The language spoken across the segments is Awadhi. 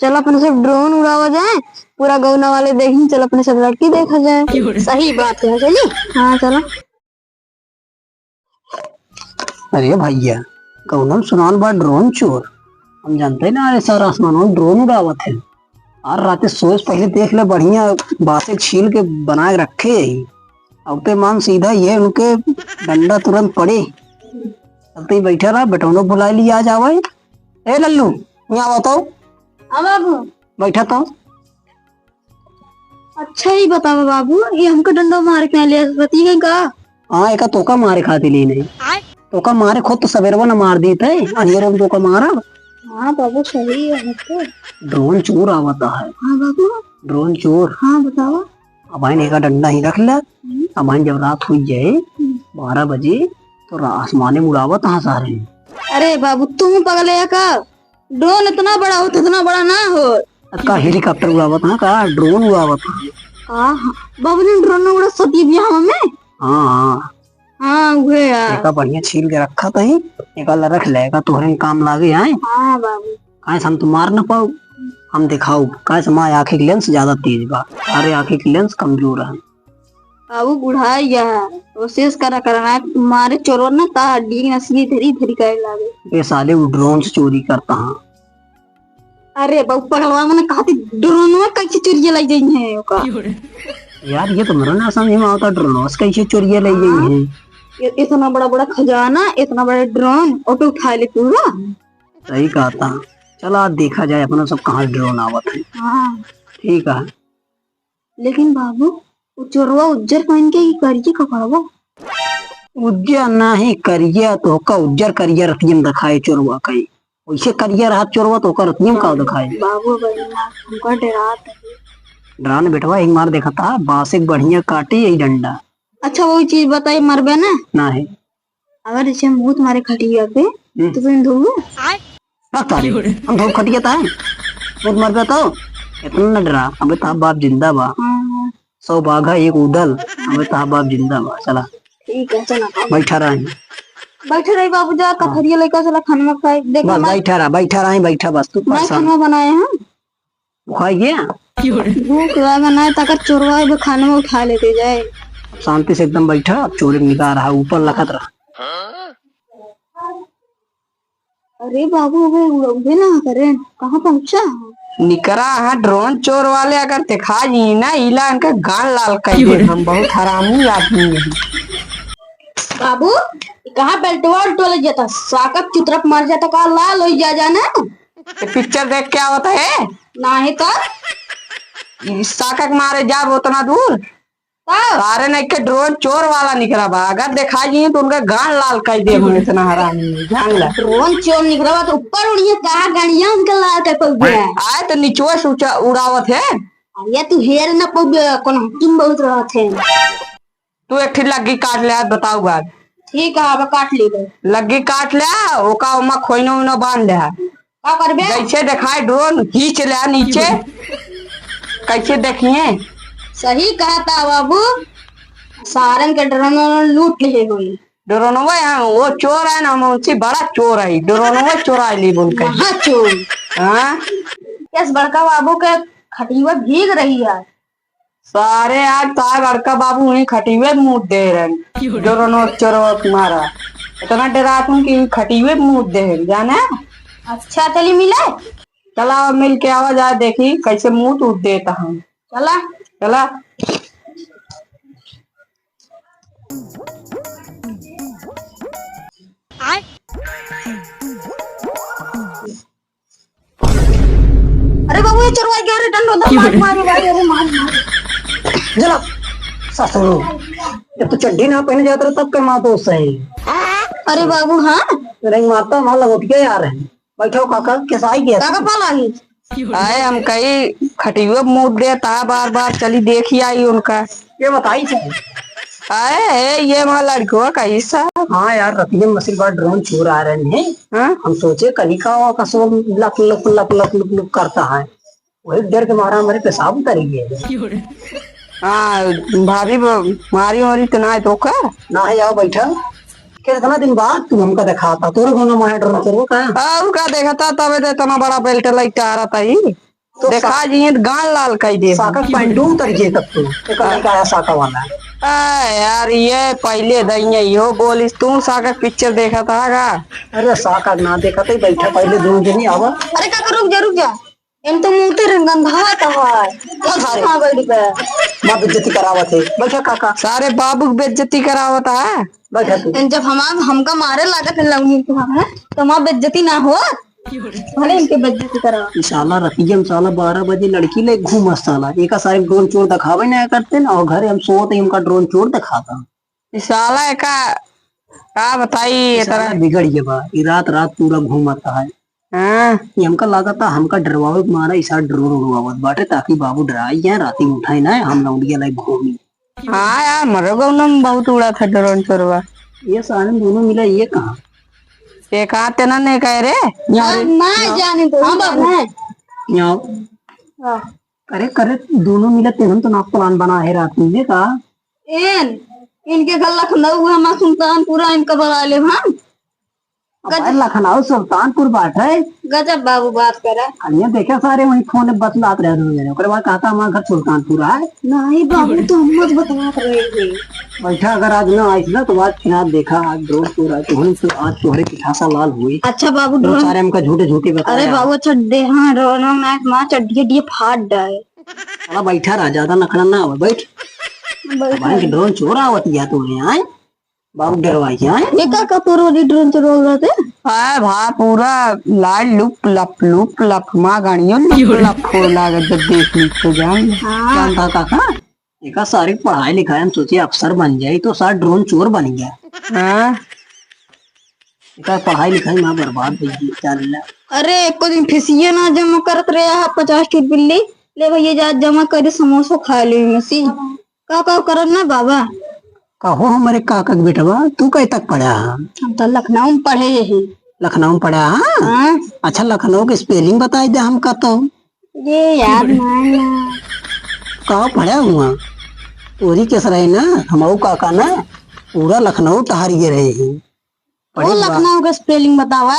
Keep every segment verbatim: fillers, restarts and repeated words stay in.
चल अपने सब ड्रोन उड़ावा जाए, पूरा गौना वाले देखी, चल अपने सब लड़की देखा जाए। सही बात है, चली। हाँ चलो। अरे भैया, गौना में सुनान बा ड्रोन चोर। हम जानते ना, अरे सर आसमान में ड्रोन उड़ावत है। और राते सोए से पहले देख ले, बढ़िया बांसे छील के बना के रखे है। अब ते मान सीधा ये उनके डंडा तुरंत पड़े। अब ते बैठा रहा, बेटौनो बुला लिया जावे। ए लल्लू, यहाँ बताओ। हाँ बाबू। बैठा तो। अच्छा ही बतावा बाबू, ये हमका डंडा मारे के लिए रती है का? हाँ, एका तोका मारे खातिर ली नहीं। आय। तोका मारे खुद तो सवेरवा न मार दी थे, अंधेरे में तोका मारा। हाँ बाबू, सही है तो। ड्रोन चोर आवता है। हाँ बाबू। ड्रोन चोर। हाँ बतावा। अब आइन एका डंडा ही रख ले। हम्म। अब आइन जब रात हुई जाए, हम्म। बारह बजे, तो रा-, आसमाने में उड़ावत हाँ सारे। अरे बाबू, तुम पगले है का? ड्रोन इतना बड़ा होत, इतना बड़ा ना हो। का हेलीकॉप्टर उड़ावत ना का? ड्रोन उड़ावत ना। हाँ, हाँ। बाबू ने ड्रोन उड़ा सती बियाह में? हाँ, हाँ। हाँ, उहे यार। एका बढ़िया छील के रखा तही, एका ला रख ले, एका तोहरे काम लागे आए। हाँ बाबू। काहे से हम तो मार ना पाऊ, हम दिखाऊ, काहे से हमारे आँखें के लेंस ज्यादा तेज बा, अरे आँखें के लेंस कमजोर है। बाबू बुढ़ा गया है, कोशिश करा करा ना, मारे चोरवा ना ता हड्डी के नसली धरी धरी करे लागे। ए साले, वो ड्रोन से चोरी करता हाँ। अरे बाबू पगलवा, मने कहा थी ड्रोनवा कैसे चोरिया ले जाई है ओका? यार, ये तो मेरा ना समझ में आता, ड्रोनवा से कैसे चोरिया ले जाई है? इ-, इतना बड़ा बड़ा खजाना, इतना बड़ा ड्रोन, ओके उठा ले पूरा। सही कहा था। चला आज देखा जाए अपना सब कहाँ ड्रोन आवत है। हाँ। ठीक है। लेकिन बाबू, उ चोरवा उज्जर पहन के ही करिए कपड़वा। उज्जर नाही करिया, तो का उज्जर करिया रतियम दिखाए चोरवा कई। वैसे करिया रहत चोरवा तो का रतियम का दिखाए। बाबू, बड़ी माँ, हमका डरात है। डरान बेटवा, एक मार देखा था, बांस एक बढ़िया काटे यही डंडा। अच्छा, वो चीज बताई, मरबे ना? नाही। अगर जैसे मूत मारे खटिया पे, हम्म। तो फिर धोबू? ना तारी, हम धोब खटिया ताई। मूत मारबे तो? इतना न डरा, अबे ता बाप जिंदा बा। हाँ, हाँ। सौ बाघा एक उदल, अबे ता बाप जिंदा बा। चला। ठीक है, चला। बैठा रही। बैठे रही बाबू, जा, हाँ। कथरिया लेकर चला, खाना खाए। देखा बस, मैं बैठा रहा, बैठा रही, बैठा बस, तू मैं परेशान। खाना बनाए हैं। बुखाई गया? भूख लगा ना, ताकत चोरवा बे खाने में उठा लेते जाए। शांति से एकदम बैठा, अब चोरी निकाल रहा, ऊपर लखत रहा। अरे बाबू, अबे उड़बे ना करे, कहाँ पहुँचा? निकरा है ड्रोन चोर वाले, अगर दिखा जी ना, इला इनके गाल लाल कर दे, हम बहुत हरामी आदमी हैं। बाबू, ये कहाँ बेल्टवा उल्टवा लग जाता, साकत चुतरप मर जाता, का लाल हो जा जाना। ये पिक्चर देख के आवत है? नाही तो। ई साका के मारे जाब उतना दूर? तब? सारे नहीं के ड्रोन चोर वाला निकला बा। अगर देखा जी तो उनका गान लाल कर दे हम इतना हरामी, जान ला। ड्रोन चोर निकला बा तो ऊपर उड़िए कहाँ गाड़िया उनका लाल कर पड़ गया। आए तो निचवा से ऊंचा उड़ावत है। अरे तू हेर न पउबे, कौन हकीम बहुत रहत है। तू एक ठे लग्गी काट ले, आज बताऊ बात। ठीक है, अब काट ली बे। लग्गी काट ले, ओका ओमा खोइनो उइनो बांध ले। का करबे? जैसे देखाए ड्रोन खींच ले नीचे, कैसे देखिए? सही कहता बाबू, सारन के ड्रोन लूट ले होई। ड्रोनवा है, वो चोर है ना, हम उनसे बड़ा चोर है, ड्रोनवा चोरा ली बोल के। महा चोर। हाँ? यस बड़का बाबू के खटिया भीग रही है। सारे आज तार बड़का बाबू वहीं खटिवे मूत दे रहे हैं। क्यों रे? जोरनो चोरो तुम्हारा। इतना डरात हूँ कि खटिवे मूत दे रहे हैं, जाने? अच्छा, चली मिले। चला, मिल के आवा जाए, देखी कैसे मूत उत देता हम। चला। चला। अरे बाबू, ये चोरवा गया रे, डंडो दम मार, मार, मार, अरे मार, मार। जरा ससुरो, जब तो चड्डी ना पहने जात रहे, तब के माँ तो सही। अरे बाबू, हाँ? नहीं मारता, वहाँ लंगोटिया यार है। बैठो काका, किस आई गया? काका पाला ही। आए हम कही खटियो मूत देता बार बार, चली देखी आई उनका। ये बताई थे। आए, ए, ये हमारा लड़कवा का हिस्सा। हाँ यार, रतिया में मसिल बार ड्रोन चोर आ रहे हैं। हाँ? हम सोचे कनिका का सब लप लप लप लप लुक लुक करता है, वही डर के मारा हमारे पेशाब उतर गए। हाँ, भाभी ब-, मारी वारी तो ना है तो का? ना है, आओ बैठा। कितना दिन बाद तू हमका देखा था, तोरे कोनो माया ड्रोन चोर का? और का देखा था, तबे तो इतना बड़ा बेल्ट लाइट आ रहा था ही। तो देखा सा-, जी, ये गाल लाल कई दे। साका के पैंटू उतर गए तब तो। एक लड़का आया साका वाला। आ यार, ये पहले दइया यो बोलिस, तू साका के पिक्चर देखा था का? अरे साका ना देखा तो बैठा, पहले दो जनी आवा। अरे काका, रुक जा, रुक जा। इन तो मुंह ते रंगन धात है। चल सारे। हाँ, बैठ गए। माँ बेइज्जती करावत है। बैठा काका। सारे बाबू की बेइज्जती करावत है। बैठा तू। जब हम, हमका मारे लागत है लौंगी के वहाँ, तो माँ बेइज्जती ना हो। भले इनके बेइज्जती करा। ई साला रतिया में साला बारह बजे लड़की ले घूमत साला। एका सारे ड्रोन चोर दिखावे ना करते ना, और घरे हम सोते ही हमका ड्रोन चोर दिखाता। ई साला एका का बताई, ई साला इतना बिगड़ गया बा। ई रात रात पूरा घूमत है। हाँ। ये हमका लागत था, हमका डरवावे के मारा ई साला ड्रोन उड़वावत बाटे, ताकि बाबू डराई जाए, राती में उठाई ना, हम लौंडिया लाई घूमी। हाँ यार, मरो गौनम बहुत उड़ा था ड्रोन चोरवा। ये साले दोनों मिला, ये कहाँ? ये कहाँ तेना नहीं कह रे? यहाँ रे, ना यहाँ। जाने दो, हाँ बाबू। यहाँ। हाँ। करे, करे, दोनों मिला तेनन तो ना प्लान बना है रात में का? एन, इनके घर लखनऊ है, हमार सुल्तानपुरा, इनका बना ले हम। अब गजब। लखनऊ सुल्तानपुर बाटे। गजब बाबू बात करे। अरे देखे सारे वही फोन में बतलात रहे दोनों जने। ओकरे बाद कहता हमारा घर सुल्तानपुर है। नहीं बाबू, तो हम मत बतलात रहे थे। बैठा, अगर आज ना आइस ना तो आज फिर आज देखा, आज ड्रोन चोर है, तो हम तो आज तोहरे पिठासा लाल हुई। अच्छा बाबू, तो ड्रोन सारे हमका झूठे झूठे बता अरे रहे हैं। बाबू, अच्छा दे, हाँ, ड्रोन ना, माँ चड्ढी चड्ढी फाट डाए। साला बैठा रहा, ज्यादा नखड़ा ना हो, बैठ। बैठा। भाई के ड्रोन चोर आवत या तोरे आए। बाबू डरवाई के, हाँ? ये का कपूर वाली ड्रोन चलवा रहे थे? हाँ भा, पूरा लाल लुप लप, लुप लप, माँ गाड़ियों लुप लप हो लागत जब देख ली तो जान। हाँ। जानता काका, एका सारी पढ़ाई लिखाई हम सोचे अफसर बन जाए, तो सार ड्रोन चोर बन गया। हाँ। एका पढ़ाई लिखाई माँ बर्बाद हो गई, क्या लीला? अरे, एको दिन फीसिये ना जमा करत रहे, आप पचास रुपये ले, ले भैया, जा जमा कर दे, समोसा खा ले मसी। का, का करब ना बाबा? कहो हमरे काका के बेटवा, तू कहीं तक पढ़ा है? हम तो लखनऊ में पढ़े ही। लखनऊ में पढ़ा है? हाँ। अच्छा, लखनऊ के spelling बताई दे हमका तो। ये याद नहीं है। का पढ़ा हुआ? तोरी केस रहे ना, हमऊ काका ना, पूरा लखनऊ टहर गए रहे हैं। वो पढ़े बा- लखनऊ के spelling बतावा।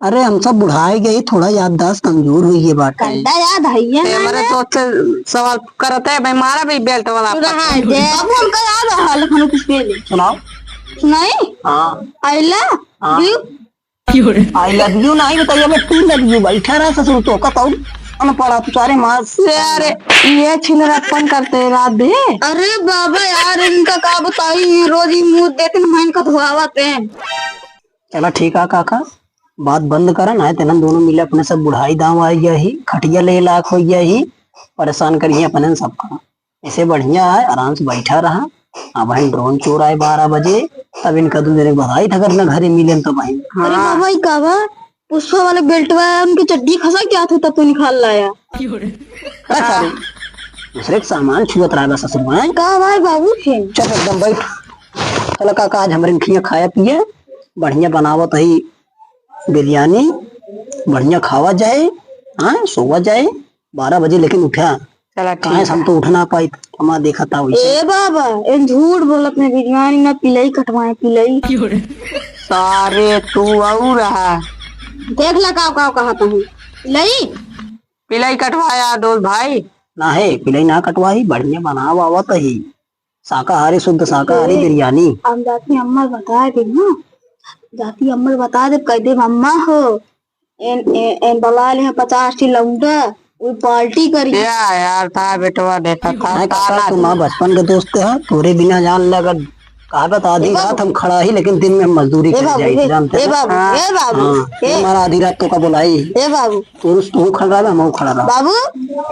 अरे, हम सब बुढ़ाए गए, थोड़ा याददाश्त कमजोर हुई है बाटे। कंडा याद है ये ते ना हमारे है। तो अच्छे सवाल करत है भाई, मारा भाई belt वाला। रहा है जे। अब हमका याद है लखनऊ के spelling। सुनाओ। सुनाई? हाँ। आइला? हाँ। You। I love you नहीं बताइए, मैं to love you। बैठा रहा ससुर तो का तौर अनपढ़ा तू सारे मार। अरे, ये छिनरप्पन करते रात भी। अरे बाबा यार, इनका का बताई, रोज ही मुंह देते न, मैं इनका धुआवत है। चला ठीक है काका, बात बंद करा, ना तेनन दोनों मिले अपने सब बुढ़ाई दांव आई गया ही, खटिया ले लाख हो गया ही, परेशान करिए अपने सबका। ऐसे बढ़िया है, आराम से बैठा रहा। अब हम ड्रोन चोर आए बारह बजे, तब इनका दो जने बताई था, अगर ना घरे मिले तो भाई। अरे हाँ। बाबा, ई का बा? पुष्पा वाले बेल्टवा है, उनकी चड्डी खसा क्या था, तब तो निकाल लाया। अरे सारे, दूसरे के सामान छुअत रहा बस ससुर में। का भाई बाबू फिर? चल एकदम बैठ। चल काका, आज हमरे खिया खाया पिए, बढ़िया बनावत है बिरयानी, बढ़िया खावा जाए, हाँ, सोवा जाए, बारह बजे लेकिन उठा। चला, ठीक काहे से हम है। तो उठ ना पाई, हमारा देखा था वैसे। ए बाबा, ए झूठ बोलत में बिरयानी ना पिलई कटवाए, पिलई। सारे तू आऊ रहा। देख ला काव काव कहत हूँ। पिलई? पिलई कटवाया दोस्त भाई। ना है, पिलई ना कटवाई, बढ़िया बनावा आवत ही। शाकाहारी, शुद्ध शाकाहारी ए, बिरयानी। हम जाती अम्मा बता दे ना, जाती अम्मा बता दे, कह दे अम्मा हो, एन, एन, एन बला ले हैं पचास ठी लौंडा, वो पार्टी करी। क्या यार, था बेटवा देखा था, नहीं, काका, ताना तू माँ बचपन के दोस्त है, तोरे बिना जान ले अगर कहा बता आधी ए बाबू। रात हम खड़ा ही, लेकिन दिन में हम मजदूरी ए कर बाबू, जाए, ए, जानते ए हैं? बाबू, हाँ। ए बाबू, हाँ, ए। हमारा आधी रात तो का बोलाई। ए बाबू। तोर से तू खड़ा रहा, हम खड़ा रहा। बाबू,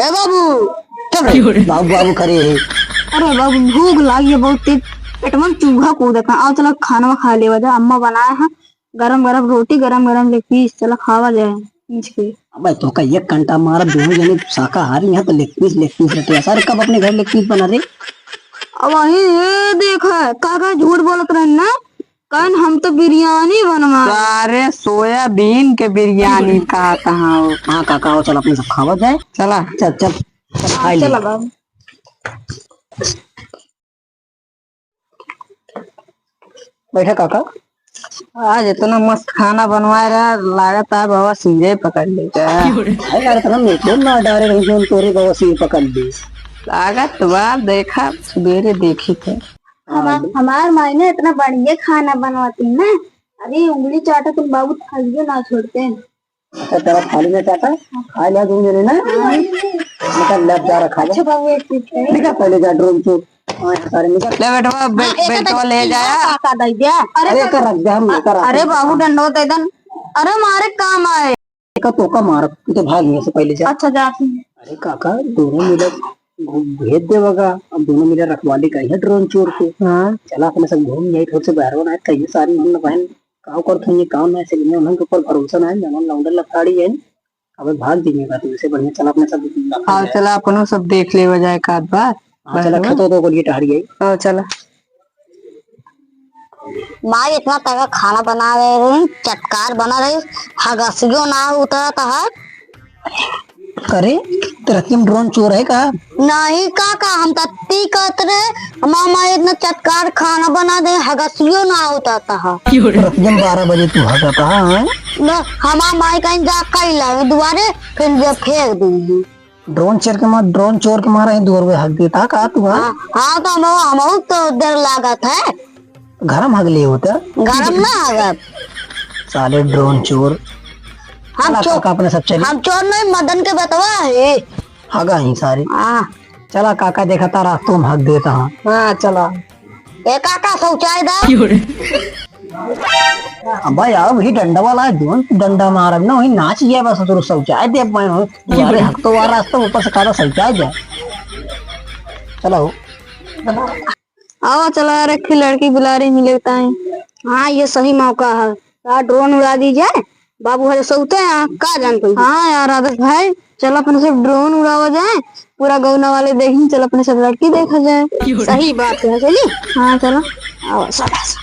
ए बाबू। चुप रहे, बाबू, बाबू करे है। अरे बाबू, भूख लागी है बहुत तेज, पेट में चूहा कूदत है। आओ चलो खाना खा लेवा जा, अम्मा बनाया है। गरम गरम रोटी, गरम गरम leg piece, चला खावा जाए, खींच के। अबे तो का एक घंटा मारा, दोनों जने शाकाहारी हैं तो leg piece, leg piece रहते हैं। सारे कब अपने घर leg piece बना रहे? अब वही ये देखा, काका झूठ बोलत रहे ना, कन हम तो बिरयानी बनवा। सारे सोयाबीन के बिरयानी कहत हूँ। हाँ काका, आओ चल अपने सब खावा जाए। चला। चल, चल, चल हाँ, खाई ले। चला बाबू। बैठा काका। आज इतना मस्त खाना बनवाए रहा, लागत है बवासीर पकड़ ले का। अरे यार, इतना मेकअप ना डारे रही, जोन तोरे बवासीर पकड़ ले। लागत बा, देखा, सुबेरे देखी थे। हमार, हमार माई ना इतना बढ़िया खाना बनवाती है ना, अरे उंगली चाटा तुम बाबू थालियो ना छोड़ते हैं। अच्छा, तेरा थाली में चाटा, खाए ला दो मेरे ना। निकल, ले जा, रखा जा। अच्छा बाबू, एक चीज है। निकल, पहले जा, ड्रोन चोर। हाँ, सारे निकल। ले बेटवा, बे-, हाँ, एक बेटवा ले जाया। काका दे दिया। अरे अरे, कर रख दे, हम कर रख अरे दे। बाबू, डंडो दे दन। अरे मारे काम आए। का तो का मार, तू तो भाग यहाँ से पहले जा। अच्छा, जा तू। अरे काका, दोनों मिला घु-, भेज देवगा। अब दोनों मिला रखवाली करिहैं ड्रोन चोर के। हाँ। चला अपने सब घूम जाई, थोड़े से बाहर ना कहीं सारी हम ना बहन काव करत होइहैं, काव ना, ऐसे उन्हन के ऊपर भरोसा ना है, जवन लौंडे लफाड़ी है, अबे भाग जाइहैं बात, वैसे बढ़िया चला अपने सब लफाड़ी हाँ, है। चला अपनो सब देख लेवा जाए का बात। हाँ, चला बराबर। खेतो तो बोलिए टहरी आई। हाँ, चला। माई इतना तगड़ा खाना बना रहे रही, चटकार बना रही, हगसियो ना उतरत है। करे, तो रतिया में ड्रोन चोर है का? नहीं काका, हम तत्ती कहत रहे, हमार माई इतना चटकार खाना बना दे, हगसियो ना उतरत है। रतिया में बारह बजे तू हगत है, हाँ? न, हमार माई कहीं जा कई लावे दुआरे, फिर जब फेंक देंगी। ड्रोन चोर के मार, ड्रोन चोर के मारा ही दुआरे हग देता का तू, हाँ? हाँ, हाँ, तो हम, हमहू तो डर लागत है। घर में हग लिए होता? घर में ना हगब। साले ड्रोन चोर। हम चला चोर, काका अपने सब चली। हम चोर नहीं, मदन के बेटवा है। हगा ही सारे। हाँ। चला काका देखा था रास्तों में हग देता हाँ। हाँ, चला। ए काका शौचालय दा। अब भाई आओ वही डंडा वाला है, जोन डंडा मारब ना वही नाच गया बस, तो शौचालय दे मैं हूँ। अरे हग तो वाला रास्ता ऊपर से काला शौचालय दे। चला हो। आओ चला यार, एक ठे लड़की बुला रही मिले ताई। हाँ, ये सही मौका है यार, ड्रोन उड़ा दी जाए। बाबू हरे सोते हैं, का जान पाई। हाँ यार आदर्श भाई, चल अपने सब ड्रोन उड़ावा जाए, पूरा गौना वाले देखी, चल अपने सब लड़की देखा जाए। सही बात है, चली। हाँ चलो। आओ, चला, चला।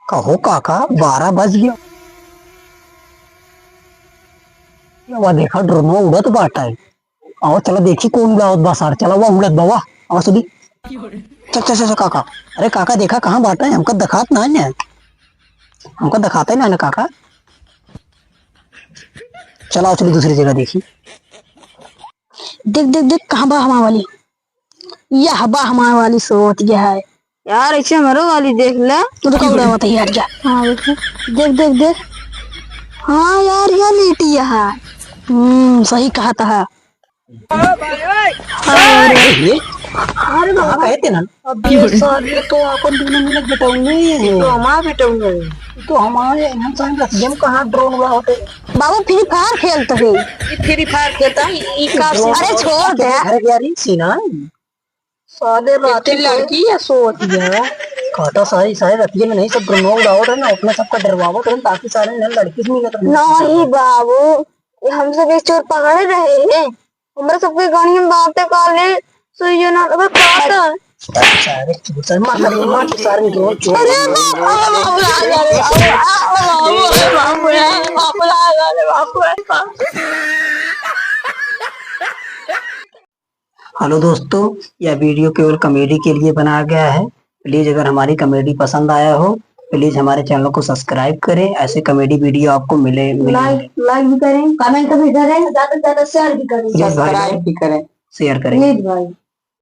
कहो काका, बारह बज गया। वा देखा, ड्रोन उड़त बाटा है। आओ, चला देखी कौन उड़ावत बा सार। चला, वा उड़त बा, वा। आओ, सुधी। चल, चल, चल, चल, काका। अरे काका, देखा कहाँ बाटा है, हमका दिखात ना है, हमका दिखाता ही ना है काका। चला, आओ, चली दूसरी जगह देखी। देख, देख, देख, कहाँ बा हमार वाली? यह बा हमार वाली सोवत गया है। यार, ऐसे हमरो वाली देख ले। तू तो का उड़ावत है यार, जा। हाँ, देखो। देख, देख, देख। हाँ यार, ये लीटी है। हम्म, सही कहा था। अरे, अरे बाबा। कहे थे ना? अबे साले, तो अपन दोनों मिलत बेटौनी है। तो हमार बेटौनी है। तो हमारे हम संग रख, हम कहाँ ड्रोन उड़ावत है? बाबू, Free Fire खेलत है। ई Free Fire खेलता है, ई का ड्रोन अरे, छोड़ दे। घर के यार, ई सीना। साले रात के लड़की या सोवत है। कहता सारी, सारी रतिये में नहीं सब ड्रोन उड़ावत है ना, अपना सबका डरवावत है, ताकि सारे ना लड़की से मिलत रहे। नहीं बाबू, ये हम सब एक चोर पकड़े रहे हैं। हमरा सबके गाड़ी में बातें कर ले, सुइयो ना, अबे का कर? सारे चोर, सारे मार, मार, मार, सारे चोर, चोर। अरे बाप रे, बाप रे, बाप रे, बाप रे, बाप रे। Hello दोस्तों, यह video केवल comedy के लिए बनाया गया है। Please अगर हमारी comedy पसंद आया हो, please हमारे channel को subscribe करें, ऐसे comedy video आपको मिले, मिलेंगे। Like, like भी करें, comment भी करें, ज्यादा से ज्यादा share भी करें। Yes भाई, subscribe भी करें। Share करें। Please भाई।